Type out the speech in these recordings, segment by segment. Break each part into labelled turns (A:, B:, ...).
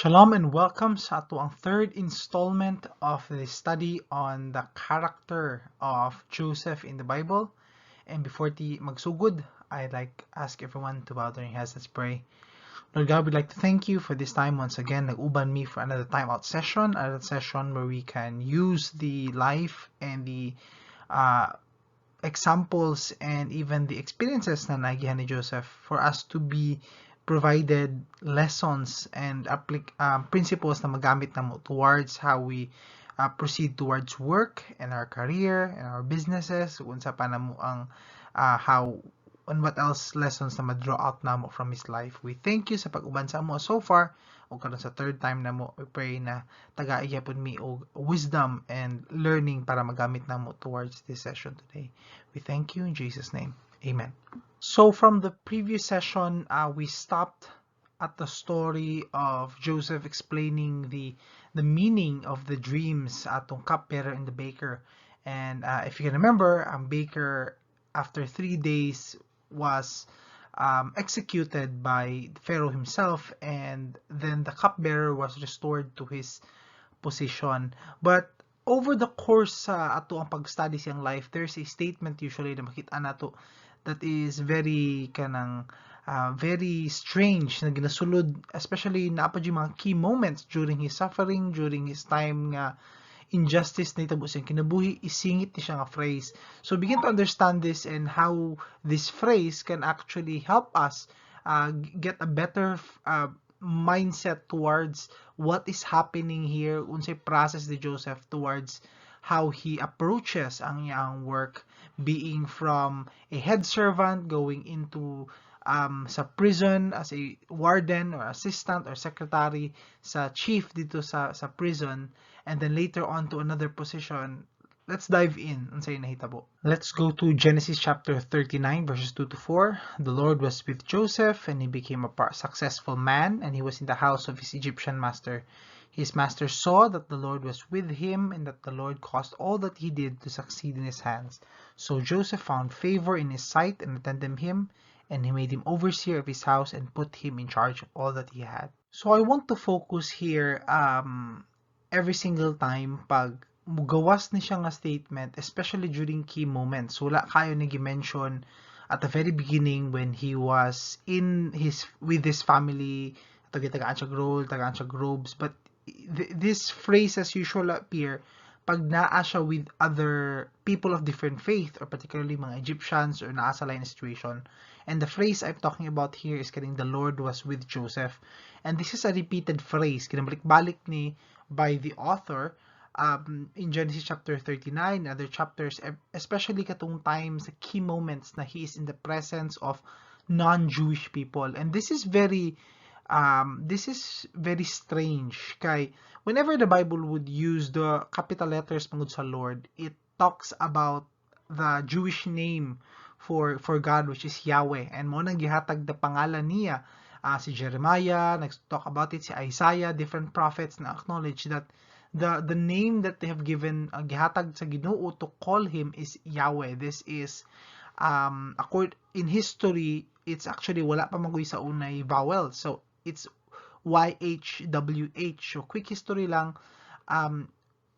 A: Shalom and welcome sa atoang third installment of the study on the character of Joseph in the Bible. And before the magsugod, I'd like ask everyone to bow their heads. Let's pray. Lord God, we'd like to thank you for this time once again. Nag-uban mi for another time out session, another session where we can use the life and the examples and even the experiences na naagihan ni Joseph for us to be provided lessons and principles na magamit namo towards how we proceed towards work and our career and our businesses, unsa pa namo ang how and what else lessons na ma-draw out namo from his life. We thank you sa pag-uban sa amo so far ug karon sa third time namo, we pray na tagai gyapon mi og wisdom and learning para magamit namo towards this session today. We thank you in Jesus' name. Amen. So from the previous session, we stopped at the story of Joseph explaining the meaning of the dreams atong cupbearer and the baker. And if you can remember, ang baker after 3 days was executed by Pharaoh himself, and then the cupbearer was restored to his position. But over the course sa atoang pag-study siyang life, there's a statement usually na makita nato that is very kanang very strange na ginasulod, especially naa pa mga key moments during his suffering, during his time nga injustice na itabo siyang kinabuhi, isingit ni siya nga phrase. So begin to understand this and how this phrase can actually help us get a better mindset towards what is happening here, unsay process ni Joseph towards how he approaches ang iyang work, being from a head servant going into sa prison as a warden or assistant or secretary sa chief dito sa prison and then later on to another position. Let's dive in unsay nahitabo. Let's go to Genesis chapter 39 verses 2 to 4. The Lord was with Joseph, and he became a successful man, and he was in the house of his Egyptian master. His master saw that the Lord was with him and that the Lord caused all that he did to succeed in his hands. So Joseph found favor in his sight and attended him, and he made him overseer of his house and put him in charge of all that he had. So I want to focus here every single time pag mugawas ni siya nga statement, especially during key moments. Wala kayo ni mention at the very beginning when he was in his with his family, tagaan siya role, tagaan siya robes, but this phrases usually appear pag naa siya with other people of different faith or particularly mga Egyptians or naa sa line situation. And the phrase I'm talking about here is kaning "the Lord was with Joseph." And this is a repeated phrase, kinabalik-balik ni by the author in Genesis chapter 39 and other chapters, especially katong times, the key moments na he is in the presence of non-Jewish people. And this is very strange kay whenever the Bible would use the capital letters pangud sa Lord, it talks about the Jewish name for God, which is Yahweh, and mao nang gihatag na pangalan niya. Si Jeremiah nag-talk about it, si Isaiah, different prophets na acknowledge that the name that they have given, gihatag sa Ginoo to call him, is Yahweh. This is accord in history, it's actually wala pa man sa unay vowel, so it's YHWH. So quick history lang,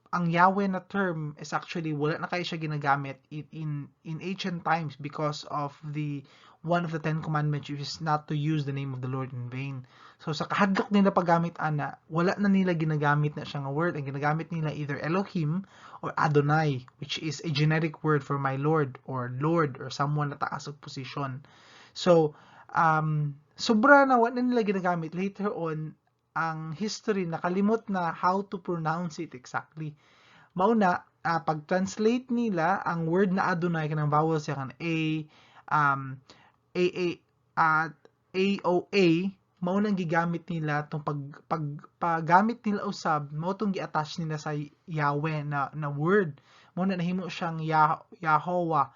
A: ang Yahweh na term is actually wala na kayo siya ginagamit in ancient times because of the one of the Ten Commandments, which is not to use the name of the Lord in vain. So sa kahadlok nila paggamit ana, wala na nila ginagamit na siya nga word. Ang ginagamit nila either Elohim or Adonai, which is a generic word for my Lord or Lord or someone na taas og position. So sobra na wala na nila ginagamit, later on ang history nakalimot na how to pronounce it exactly. Mao na pag-translate nila ang word na Adonai, kanang vowels siya kan A A A A O A, mao nang gigamit nila tong pag paggamit nila usab, mao tong gi-attach nila sa Yahweh na word. Mao na nahimo siyang Yahowah.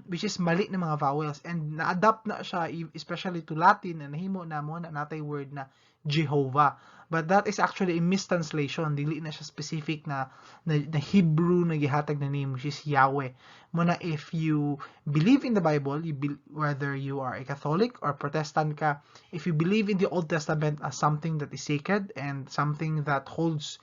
A: Which is mali na mga vowels and na-adapt na siya especially to Latin na nahimo na mo na natay word na Jehovah. But that is actually a mistranslation. Dili na siya specific na Hebrew na gihatag na name, which is Yahweh. Mao na if you believe in the Bible, whether you are a Catholic or Protestant ka, if you believe in the Old Testament as something that is sacred and something that holds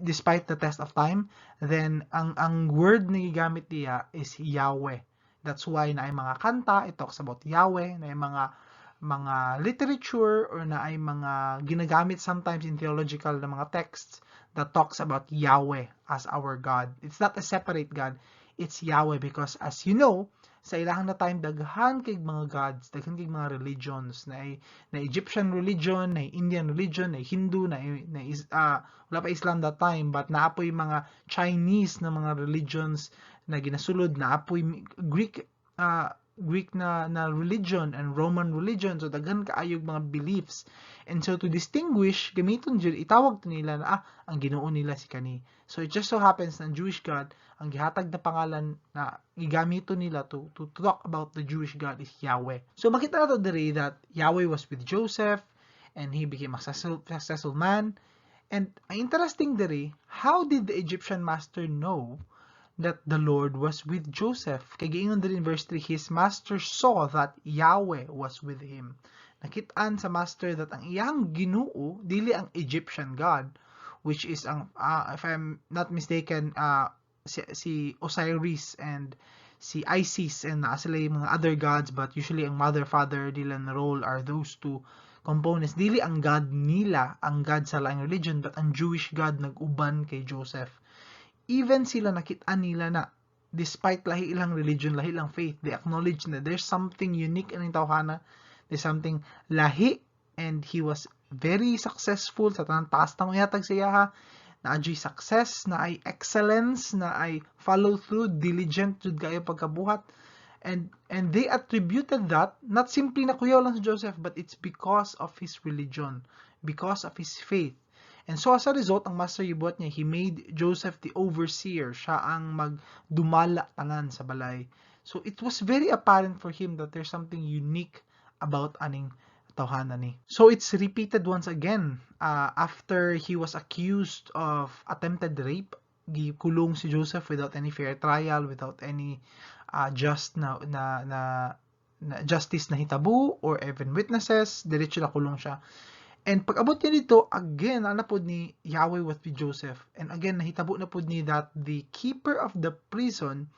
A: despite the test of time, then ang word na gigamit niya is Yahweh. That's why naay mga kanta, it talks about Yahweh, naay mga literature or naay mga ginagamit sometimes in theological na mga texts that talks about Yahweh as our God. It's not a separate God, it's Yahweh because, as you know, sa ilahang na time daghan kay mga gods, daghan kay mga religions, na Egyptian religion, na Indian religion, na Hindu, na wala pa Islam that time, but naa poy mga Chinese na mga religions na ginasulod, naa poy Greek na religion and Roman religion. So daghan kaayog mga beliefs. And so to distinguish, gamiton jud itawag to nila na ang Ginoo nila si kani. So it just so happens na ang Jewish God, ang gihatag na pangalan na gigamito nila to talk about the Jewish God is Yahweh. So makita nato diri that Yahweh was with Joseph and he became a successful man. And ang interesting diri, how did the Egyptian master know that the Lord was with Joseph? Kay giingon diri in verse 3, his master saw that Yahweh was with him. Nakitaan sa master that ang iyang Ginoo dili ang Egyptian god, which is ang if I'm not mistaken, si Osiris and si Isis and naa sila yung mga other gods, but usually ang mother, father nila na role are those two components. Dili ang god nila ang god sa laing religion, but ang Jewish God nag-uban kay Joseph. Even sila, nakit-an nila na despite lahi ilang religion, lahi ilang faith, they acknowledge na there's something unique in tawhana. There's something lahi and he was very successful sa tanang task na ihatag sa iyaha. Naa success, naay excellence, naay follow through, diligent jud kayo pagkabuhat. And they attributed that not simply na kuyaw lang si Joseph, but it's because of his religion, because of his faith. And so as a result, ang master gibuhat niya, he made Joseph the overseer. Siya ang magdumala tanan sa balay. So it was very apparent for him that there's something unique about aning tawhana ni. So it's repeated once again after he was accused of attempted rape. Gikulong si Joseph without any fair trial, without any just na justice na hitabo or even witnesses, diretso na kulong siya. And pag abot niya dito, again, ana pod ni, Yahweh was with Joseph. And again, nahitabo na pod ni that the keeper of the prison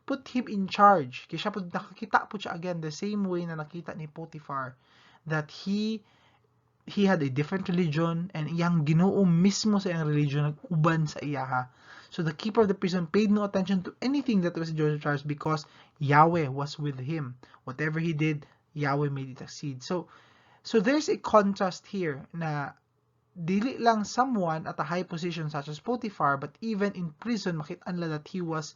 A: put him in charge. Kaya siya pod nakakita po siya again the same way na nakita ni Potiphar that he had a different religion and iyang Ginoo mismo sa iyang religion nag-uban sa iyaha. So the keeper of the prison paid no attention to anything that was in Joseph's charge because Yahweh was with him. Whatever he did, Yahweh made it succeed. So there's a contrast here na dili lang someone at a high position such as Potiphar, but even in prison, makita nila that he was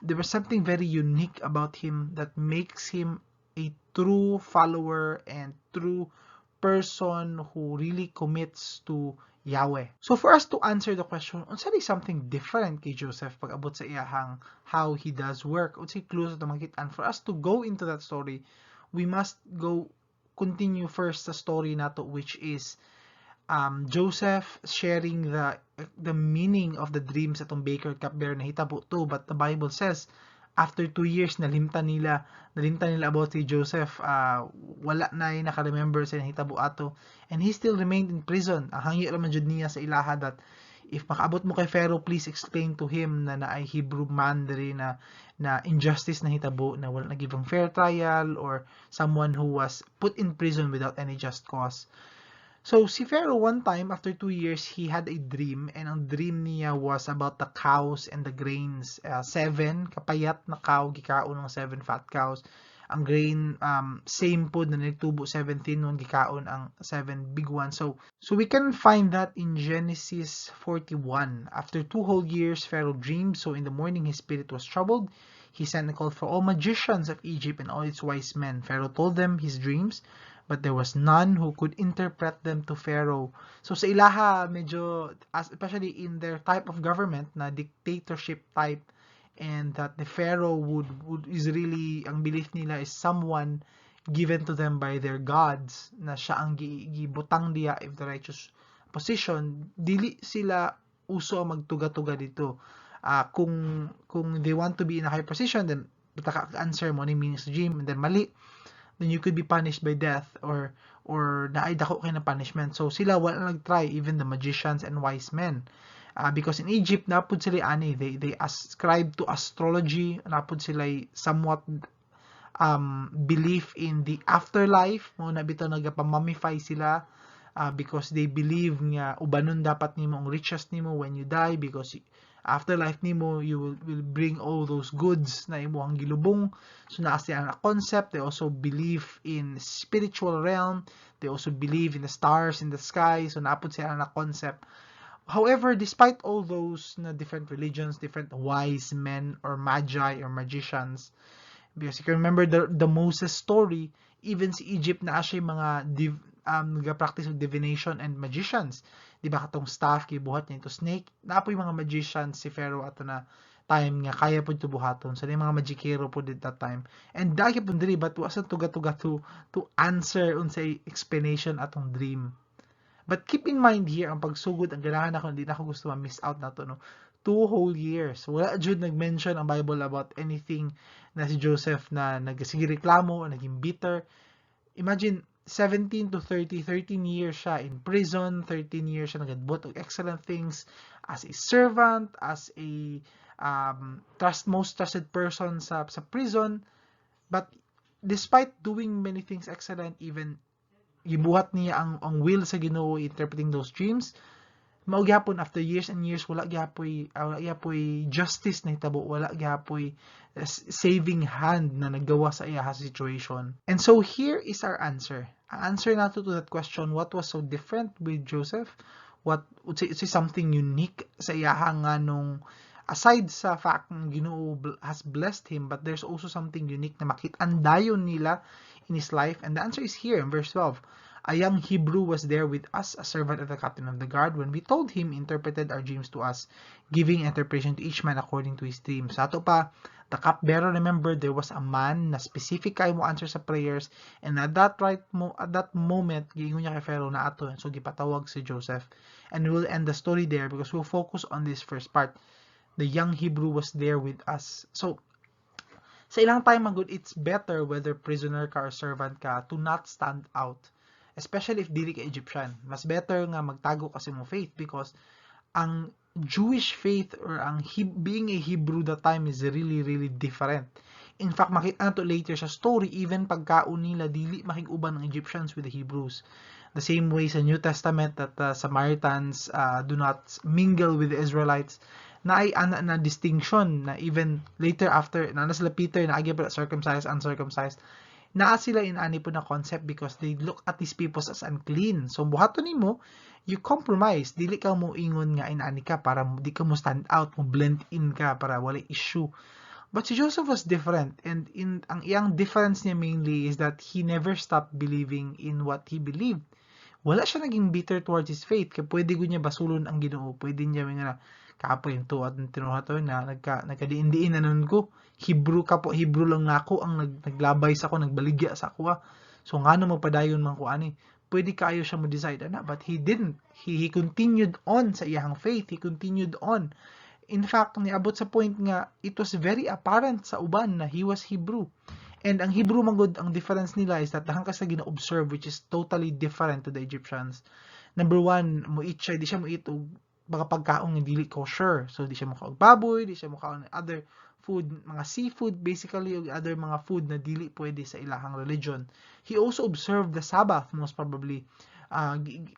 A: there was something very unique about him that makes him a true follower and true person who really commits to Yahweh. So for us to answer the question, unsa di something different kay Joseph pag abot sa iyahang how he does work, unsay clues ato makita? And for us to go into that story, we must go continue first sa story nato, which is Joseph sharing the meaning of the dreams atong baker, cupbearer. Nahitabo to, but the Bible says after 2 years nalimtan nila about si Joseph. Wala na yung naka-remember sa nahitabo ato and he still remained in prison. Ang hangyo ra man jud niya sa ilaha that if makaabot mo kay Pharaoh, please explain to him na naay Hebrew man diri na injustice na hitabo, na wala na giving fair trial or someone who was put in prison without any just cause. So, si Pharaoh, one time, after 2 years, he had a dream, and ang dream niya was about the cows and the grains. Seven kapayat na cow, gikaon ng seven fat cows. Ang grain, same pod na nagtubo 17 one, gikaon ang seven big ones. So we can find that in Genesis 41. After 2 whole years, Pharaoh dreamed. So in the morning, his spirit was troubled. He sent and called for all magicians of Egypt and all its wise men. Pharaoh told them his dreams, but there was none who could interpret them to Pharaoh. So sa ilaha, medyo, especially in their type of government na dictatorship type, and that the Pharaoh would is really, ang belief nila is someone given to them by their gods, na siya ang gibutang diya if the righteous position. Dili sila uso ang magtuga-tuga dito. Kung they want to be in a high position, then basta answer mo ni means dream and then mali, then you could be punished by death or naay dako kay na punishment. So sila wala nag-try, even the magicians and wise men, because in Egypt naa pud sila ani, they ascribe to astrology, naa pud sila somewhat belief in the afterlife. Mao na bitaw nagapa-mummify sila, because they believe nga ubanon dapat nimo ang riches nimo when you die, because afterlife nimo you will bring all those goods na imong gilubong. So naa sila na concept. They also believe in spiritual realm. They also believe in the stars in the sky. So naa pud sila na concept. However, despite all those na different religions, different wise men or magi or magicians, because you can remember the Moses story, even sa Egypt naa siya mga nag-practice of divination and magicians. Di ba katong staff gibuhat niya into snake? Naa poy mga magicians si Pharaoh ato na time nga kaya pud to buhaton. So, mga magikero pud at that time. And dagi pud diri, but wa sa tuga-tuga to answer unsay explanation atong dream. But keep in mind here, ang pagsugod, ang ganahan ako, hindi na ako gusto ma-miss out na to, no? 2 whole years. Wala jud nag-mention ang Bible about anything na si Joseph na nagsige reklamo o naging bitter. Imagine, 17 to 30, 13 years siya in prison, 13 years siya nagbuhat og excellent things as a servant, as a trust most trusted person sa prison. But despite doing many things excellent, even gibuhat niya ang will sa Ginoo interpreting those dreams, mao gyapon after years and years wala gyapoy justice na hitabo, wala gyapoy saving hand na nagawa sa iya situation. And so here is our answer. Ang answer nato to that question, what was so different with Joseph, what would say something unique sa iyaha nga nung aside sa fact ng Ginoo has blessed him, but there's also something unique na makit-an dayon nila in his life, and the answer is here in verse 12. "A young Hebrew was there with us, a servant of the captain of the guard. When we told him, interpreted our dreams to us, giving interpretation to each man according to his dreams." Sa ato pa, the cupbearer remembered there was a man na specific kay mo answer sa prayers, and at that moment giingon niya kay Pharaoh na ato. So gipatawag si Joseph, and we will end the story there because we'll focus on this first part. "The young Hebrew was there with us." So sa ilang time magud, it's better, whether prisoner ka or servant ka, to not stand out, especially if dili ka Egyptian. Mas better nga magtago kasi mo faith, because ang Jewish faith or ang being a Hebrew that time is really, really different. In fact, makita nato later sa story, even pagkaon nila, dili makig-uban ng Egyptians with the Hebrews. The same way sa New Testament that the Samaritans do not mingle with the Israelites, naay ana na distinction na even later after na sila Peter na agi pa circumcised, uncircumcised, naa sila inani pud na concept because they look at these people as unclean. So buhaton nimo, you compromise, dili ka mo ingon nga inani ka para di ka mo stand out, mo blend in ka para wala issue. But si Joseph was different, and in ang iyang difference niya mainly is that he never stopped believing in what he believed. Wala siya naging bitter towards his faith kay pwede gud niya basulon ang Ginoo. Pwede niya nga, "Kapoy yung tuat ng tinuha to na nagkadiin-diin na nun ko. Hebrew ka po, Hebrew lang nako ang naglabay sa ako, nagbaligya sa ako. So ngano magpadayon man ko ani?" Pwede kayo siya mo decide ana, but he didn't. He continued on sa iyang faith. He continued on. In fact, niabot sa point nga it was very apparent sa uban na he was Hebrew. And ang Hebrew magod, ang difference nila is that daghan ka sa gina-observe which is totally different to the Egyptians. Number one, mo eat siya, di siya mo eat og mga pagkaon nga dili kosher. So di siya mokaon baboy, di siya mokaon other food, mga seafood basically, ug other mga food na dili pwede sa ilahang religion. He also observed the Sabbath, most probably.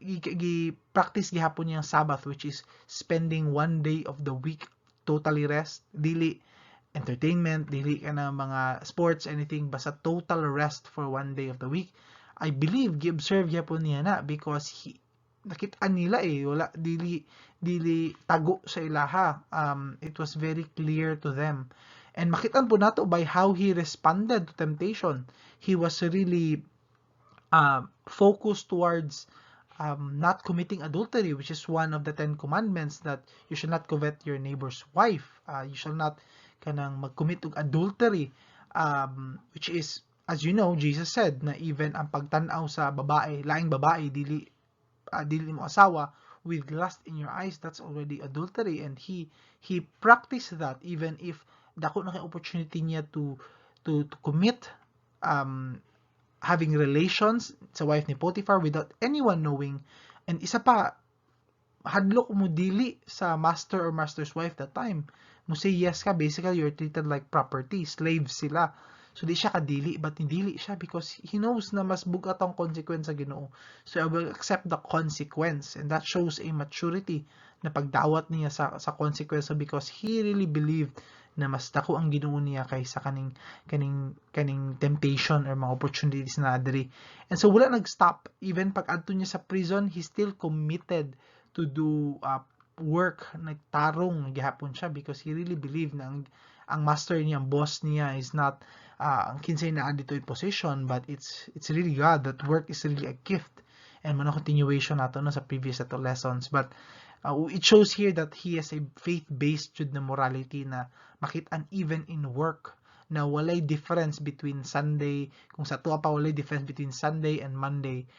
A: Gi-practice gihapon niyang Sabbath, which is spending one day of the week totally rest, dili entertainment, dili ka na mga sports, anything, basta total rest for one day of the week. I believe gi-observe gyapon niya na because he nakita nila eh, wala, dili tago sa ilaha. It was very clear to them. And makita pud nato by how he responded to temptation. He was really focused towards not committing adultery, which is one of the Ten Commandments, that you shall not covet your neighbor's wife. You shall not kanang mag-commit og adultery, which is, as you know, Jesus said na even ang pagtan-aw sa babae, laing babae, dili mo asawa, with lust in your eyes, that's already adultery. And he practiced that even if dako na kay opportunity niya to commit having relations sa wife ni Potiphar without anyone knowing. And isa pa, hadlok mo dili sa master or master's wife that time. Mo say yes ka, basically you're treated like property, slave sila. So di siya kadili, but dili siya because he knows na mas bugat ang consequence sa Ginoo. So I will accept the consequence, and that shows a maturity na pagdawat niya sa consequence because he really believed na mas dako ang Ginoo niya kaysa kaning temptation or mga opportunities na diri. And so wala nag-stop. Even pag adto niya sa prison, he still committed to do work, nagtarong gihapon siya because he really believed na ang master niya, ang boss niya is not ang kinsay naa dito in position, but it's really God, that work is really a gift. And mao continuation nato, no, sa previous ato lessons. But it shows here that he has a faith-based jud na morality na makit-an even in work, na walay difference between Sunday, kung sa tuwa pa, walay difference between Sunday and Monday,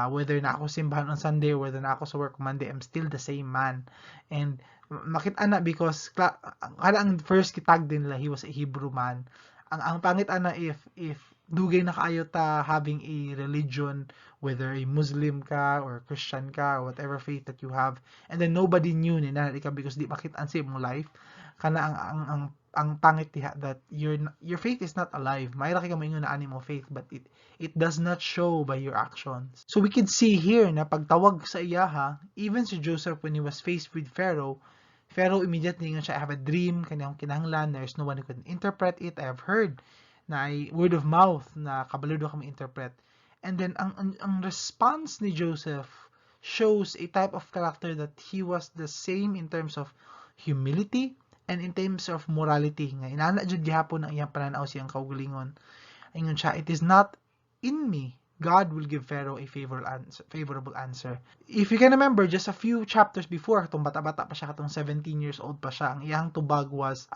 A: whether na ako simbahan on Sunday or whether na ako sa work Monday, I'm still the same man. And makita na because kada ang first kitag din nila, he was a Hebrew man. Ang pangit ana if dugay na kaayo ta having a religion, whether a Muslim ka or Christian ka or whatever faith that you have, and then nobody knew ni na ka because di makit-an sa imong life kana, ang pangit diha that your faith is not alive. May ra kay moingon na ani mo faith, but it does not show by your actions. So we can see here na pagtawag sa iyaha, even si Joseph, when he was faced with Pharaoh, Pharaoh immediately ingon siya, "I have a dream, kani akong kinahanglan, there's no one who can interpret it. I have heard na ay word of mouth na kabalo daw kami interpret." And then ang response ni Joseph shows a type of character that he was the same in terms of humility and in terms of morality, nga inana jud gihapon ang iyang pananaw siyang kaugalingon. Ingon siya, "It is not in me. God will give Pharaoh a favorable answer." If you can remember, just a few chapters before, katong bata-bata pa siya, katong 17 years old pa siya, ang iyang tubag was,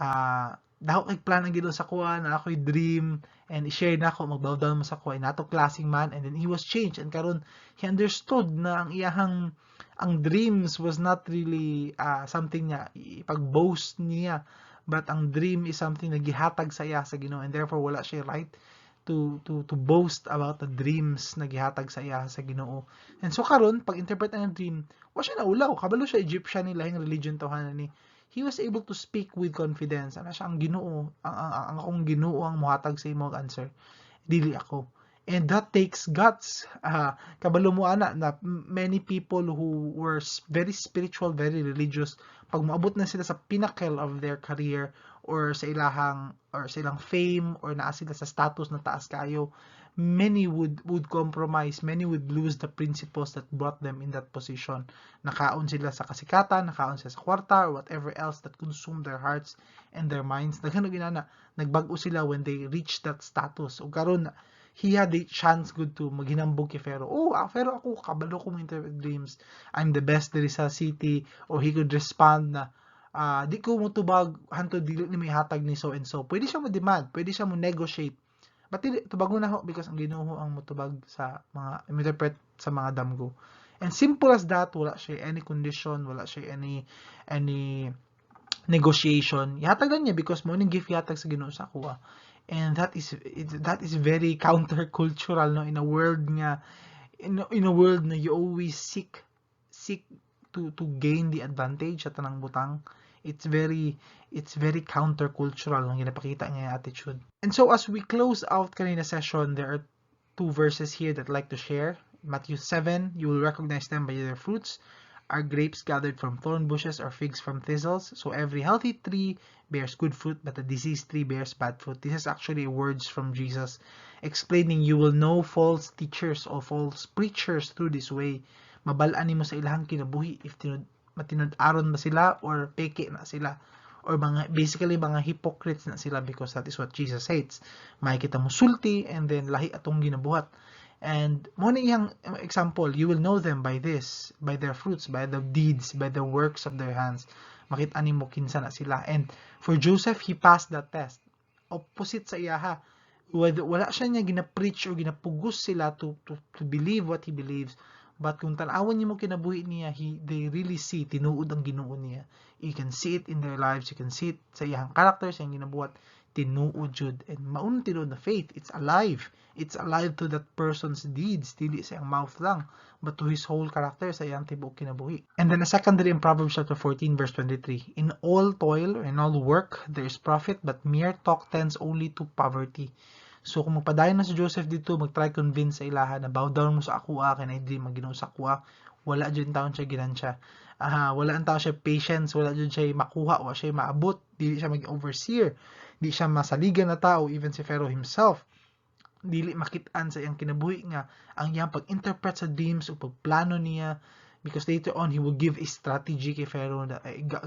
A: "Dako kay plan ang Ginoo sa kuha, na ako'y dream, and i-share na ako, mag-bow down mo sa kuha," inato klaseng man, and then he was changed, and karon he understood na ang iyahang ang dreams was not really something niya ipag-boast niya, but ang dream is something na gihatag sa iya sa Ginoo, and therefore wala siya right to boast about the dreams na gihatag sa iya sa Ginoo. And so karon pag interpret ang dream, wa siya naulaw, kabalo siya Egyptian ni lahing religion tawhana ni. He was able to speak with confidence. Ana siya, "Ang Ginoo, ang akong Ginoo ang mohatag sa imo answer. Dili ako." And that takes guts. Kabalo mo ana na many people who were very spiritual, very religious, pag moabot na sila sa pinnacle of their career or sa ilahang or sa ilang fame or naa sila sa status na taas kayo, many would compromise, many would lose the principles that brought them in that position. Nakaon sila sa kasikatan, nakaon sila sa kwarta or whatever else that consumed their hearts and their minds. Daghan og inana, nagbag-o sila when they reach that status. Ug karon he had the chance good to maghinambog kay Pharaoh. "Oh, Pharaoh, ako kabalo ko mo interpret dreams. I'm the best diri sa city." Or he could respond na, "Di ko mo tubag hantod dili ni may hatag ni so and so." Pwede siya mo demand, pwede siya mo negotiate. But dili, tubagon na ho because ang Ginoo ang motubag sa mga interpret sa mga damgo. And simple as that, wala siya any condition, wala siya any negotiation. Ihatag lang niya because mo ning gift ihatag sa Ginoo sa akuha. And that is very countercultural, no, in a world na you always seek to gain the advantage sa tanang butang. It's very countercultural ang ginapakita niya attitude. And so as we close out kanina session, there are two verses here that I'd like to share. Matthew 7, "You will recognize them by their fruits. Are grapes gathered from thorn bushes or figs from thistles? So every healthy tree bears good fruit, but the diseased tree bears bad fruit." This is actually words from Jesus explaining you will know false teachers or false preachers through this way. Mabal-an nimo sa ilahang kinabuhi if tinud matinud-aron ba sila or peke na sila or mga basically mga hypocrites na sila, because that is what Jesus hates. Makikita mo sulti and then lahi atong ginabuhat. And mo ni iyang example, you will know them by this, by their fruits, by the deeds, by the works of their hands. Makita nimo kinsa na sila. And for Joseph, he passed that test. Opposite sa iyaha. Wala siya niya gina-preach or ginapugos sila to believe what he believes. But kung tan-awan nimo kinabuhi niya, they really see tinuod ang Ginoo niya. You can see it in their lives, you can see it sa iyang character, sa iyang ginabuhat, tinuod jud. And mao nang tinuod na faith, it's alive. It's alive to that person's deeds, dili sa iyang mouth lang, but to his whole character, sa iyang tibuok kinabuhi. And then a secondary in Proverbs chapter 14 verse 23, "In all toil, in all work, there is profit, but mere talk tends only to poverty." So kung magpadayon na si Joseph dito, mag-try convince sa ilaha na bow down mo sa ako kay naay dream ang Ginoo sa ako, wala jud taon siya ginansya. Wala ang tao siya patience, wala jud siya makuha, wala siya maabot, dili siya maging overseer, di siya masaligan na tao, even si Pharaoh himself dili makit-an sa iyang kinabuhi nga ang iyang pag-interpret sa dreams o pagplano niya, because later on he will give a strategy kay Pharaoh,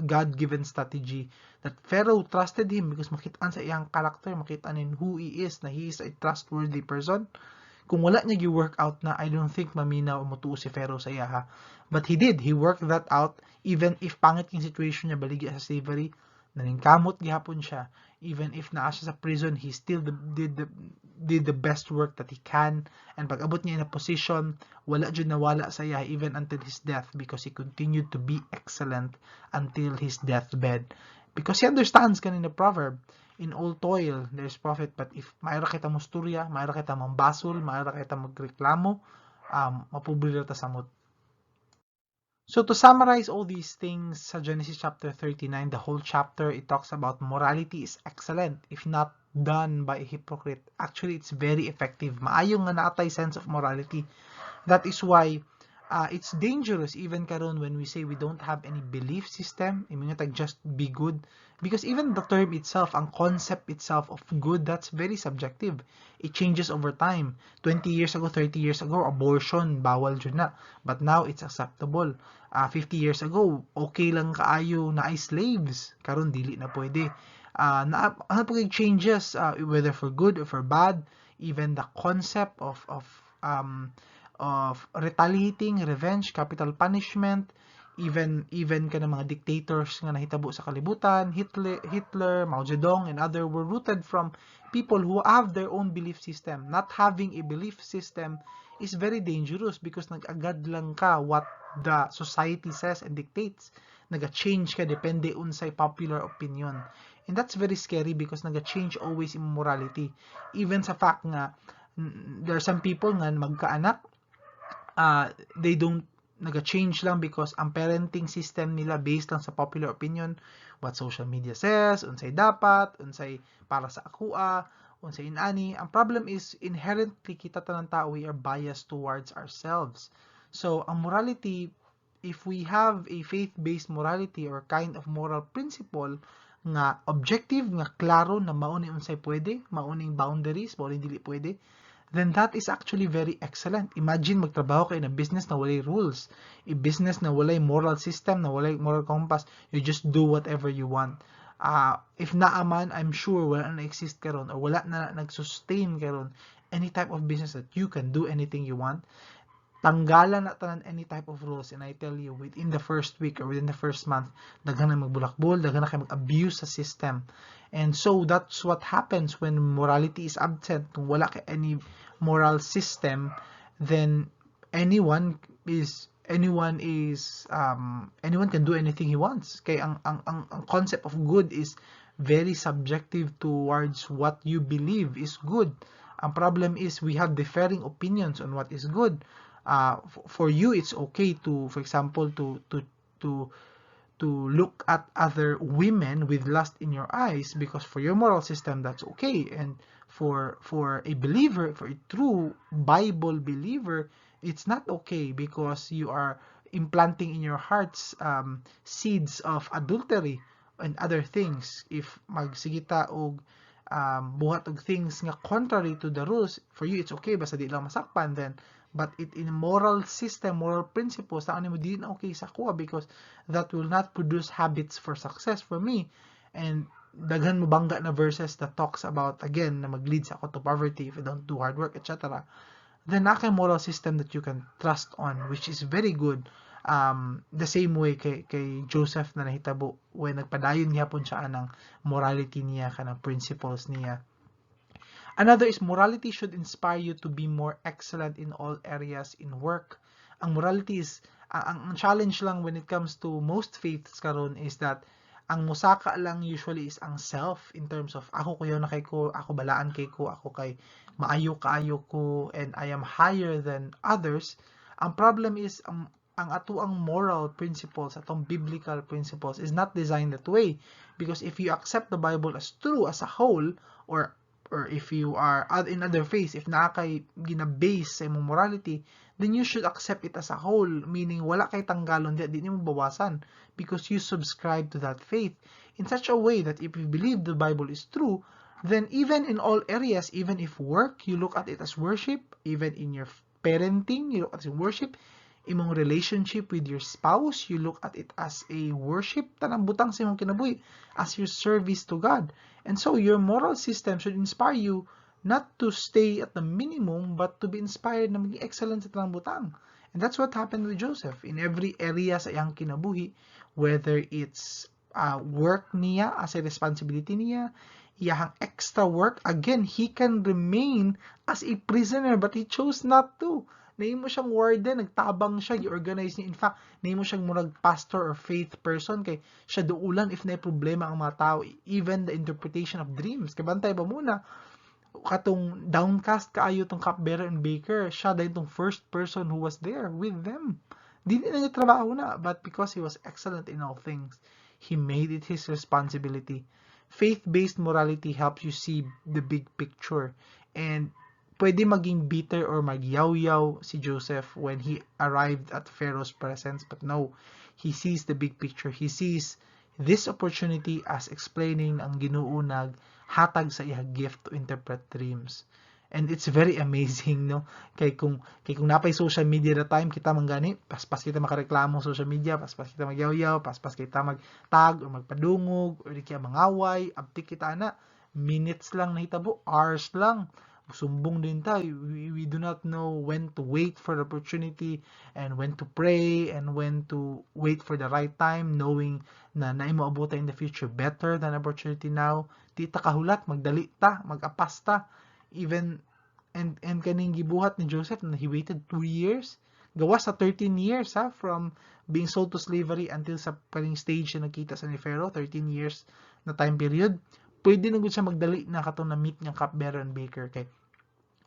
A: God-given strategy that Pharaoh trusted him because makit-an sa iyang character, makit-an in who he is, na he is a trustworthy person. Kung wala niya gi-work out na, I don't think maminaw o motuo si Pharaoh sa iya ha. But he did, he worked that out. Even if pangit yung situation niya, baligya sa slavery, naningkamot gihapon siya. Even if naa siya sa prison, he still did the best work that he can. And pag abot niya in a position, wala jud nawala sa iya even until his death, because he continued to be excellent until his deathbed, because he understands kaning the proverb, "In all toil there's profit," but if maayo ra kita musturya, maayo ra kita mambasol, maayo ra kita magreklamo, mapobre ra ta samot. So to summarize all these things sa Genesis chapter 39, the whole chapter, it talks about morality is excellent if not done by a hypocrite. Actually, it's very effective. Maayo nga naa tay sense of morality. That is why it's dangerous even karon when we say we don't have any belief system, ingon tag just be good, because even the term itself, ang concept itself of good, that's very subjective. It changes over time. 20 years ago, 30 years ago, abortion bawal jud na, but now it's acceptable. 50 years ago, okay lang kaayo naay slaves, karon dili na pwede. Na ano po changes, whether for good or for bad. Even the concept of retaliating, revenge, capital punishment, even kana mga dictators nga nahitabo sa kalibutan, Hitler, Mao Zedong and other, were rooted from people who have their own belief system. Not having a belief system is very dangerous because nag-agad lang ka what the society says and dictates. Naga-change ka depende unsay popular opinion. And that's very scary because naga-change always in morality. Even sa fact nga there are some people nga magkaanak, they don't naga-change lang because ang parenting system nila based lang sa popular opinion, what social media says, unsay dapat, unsay para sa akoa, unsay inani. Ang problem is inherently kita tanang tao, we are biased towards ourselves. So, ang morality, if we have a faith-based morality or kind of moral principle nga objective, nga klaro na mao ni unsay pwede, mao ning boundaries, mao ni dili pwede, then that is actually very excellent. Imagine magtrabaho kayo na business na walay rules, a business na walay moral system, na walay moral compass, you just do whatever you want. If naa man, I'm sure wala na exist karon or wala na nag-sustain karon any type of business that you can do anything you want. Tanggalan na tanan any type of rules, and I tell you, within the first week or within the first month, daghan na magbulakbol, daghan na kay mag-abuse sa system. And so that's what happens when morality is absent. Kung wala kay any moral system, then anyone can do anything he wants, kay ang concept of good is very subjective towards what you believe is good. Ang problem is we have differing opinions on what is good. For you, it's okay to, for example, to look at other women with lust in your eyes, because for your moral system that's okay. And for a believer, for a true Bible believer, it's not okay because you are implanting in your hearts seeds of adultery and other things. If magsige ta og buhat og things nga contrary to the rules, for you it's okay basta di lang masakpan, then but it in moral system, moral principles, tao nimo, di na okay sa akoa because that will not produce habits for success for me. And daghan mo bangga na verses that talks about, again, na mag-lead sa ako to poverty if I don't do hard work, etc. Then naa kay moral system that you can trust on, which is very good. The same way kay Joseph na nahitabo when nagpadayon gihapon siya anang morality niya, kanang principles niya. Another is morality should inspire you to be more excellent in all areas in work. Ang morality is ang challenge lang when it comes to most faiths karon is that ang musaka lang usually is ang self in terms of ako kuyaw na kay ko, ako balaan kay ko, ako kay maayo kaayo ko, and I am higher than others. Ang problem is ang atoang moral principles, atong biblical principles is not designed that way, because if you accept the Bible as true as a whole, or if you are in other faiths, if naa kay gina-base sa imong morality, then you should accept it as a whole, meaning wala kay tanggalon diya, di nimo bawasan because you subscribe to that faith in such a way that if you believe the Bible is true, then even in all areas, even if work, you look at it as worship, even in your parenting, you look at it as worship, imong relationship with your spouse, you look at it as a worship, tanang butang sa imong kinabuhi as your service to God. And so your moral system should inspire you not to stay at the minimum but to be inspired na maging excellent sa tanang butang. And that's what happened with Joseph in every area sa iyang kinabuhi, whether it's work niya as a responsibility niya, iyahang extra work. Again, he can remain as a prisoner, but he chose not to. Nahimo siyang warden, nagtabang siya, gi-organize niya. In fact, nahimo siyang murag pastor or faith person kay siya duulan if na problema ang mga tao, even the interpretation of dreams. Kay bantay ba muna, katong downcast kaayo tong cupbearer and baker, siya dahil tong first person who was there with them. Dili na niya trabaho na, but because he was excellent in all things, he made it his responsibility. Faith-based morality helps you see the big picture, and pwede maging bitter or magyaw-yaw si Joseph when he arrived at Pharaoh's presence, but no, he sees the big picture. He sees this opportunity as explaining ang Ginoo nag hatag sa iya gift to interpret dreams. And it's very amazing, no? Kay kung napay social media that time, kita man gani, paspas kita makareklamo social media, paspas kita magyaw-yaw, paspas kita magtag or magpadungog or di kaya mangaway, abtik kita na minutes lang nahitabo, hours lang sumbong din tayo. We do not know when to wait for the opportunity and when to pray and when to wait for the right time, knowing na naimo abuta in the future better than opportunity now. Di ta kahulat, magdali ta, magapas ta. Even and kaning gibuhat ni Joseph na he waited 2 years, gawas sa 13 years ha, from being sold to slavery until sa kaning stage na nagkita sa ni Pharaoh, 13 years na time period. Pwede na gud siya magdali na katong na-meet niyang cupbearer and baker kay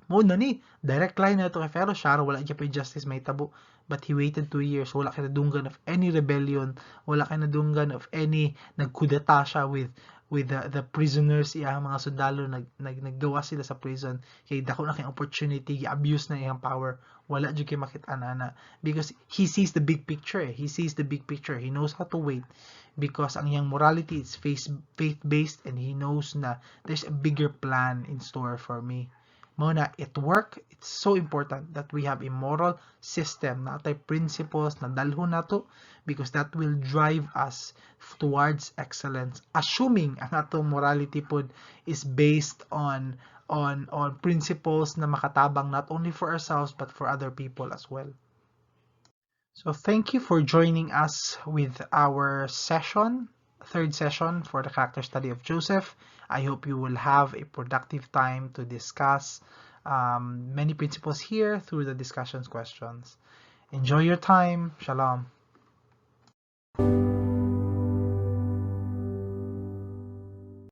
A: mo na ni direct line na to kay Pharaoh siya, wala gyud justice mahitabo. But he waited 2 years. Wala kay nadunggan of any rebellion, wala kay nadunggan of any nagkudeta siya with the prisoners, iyang mga sundalo, nag naggawa sila sa prison kay dako na kay opportunity, gi-abuse na iyang power. Wala jud kay makita na because he sees the big picture eh. He sees the big picture. He knows how to wait because ang iyang morality is faith based and he knows na there's a bigger plan in store for me. Mao na it work, it's so important that we have a moral system na atay principles na dalhon nato because that will drive us towards excellence, assuming ang atong morality pod is based on principles na makatabang not only for ourselves but for other people as well. So thank you for joining us with our session, third session for the character study of Joseph. I hope you will have a productive time to discuss many principles here through the discussions questions. Enjoy your time. Shalom.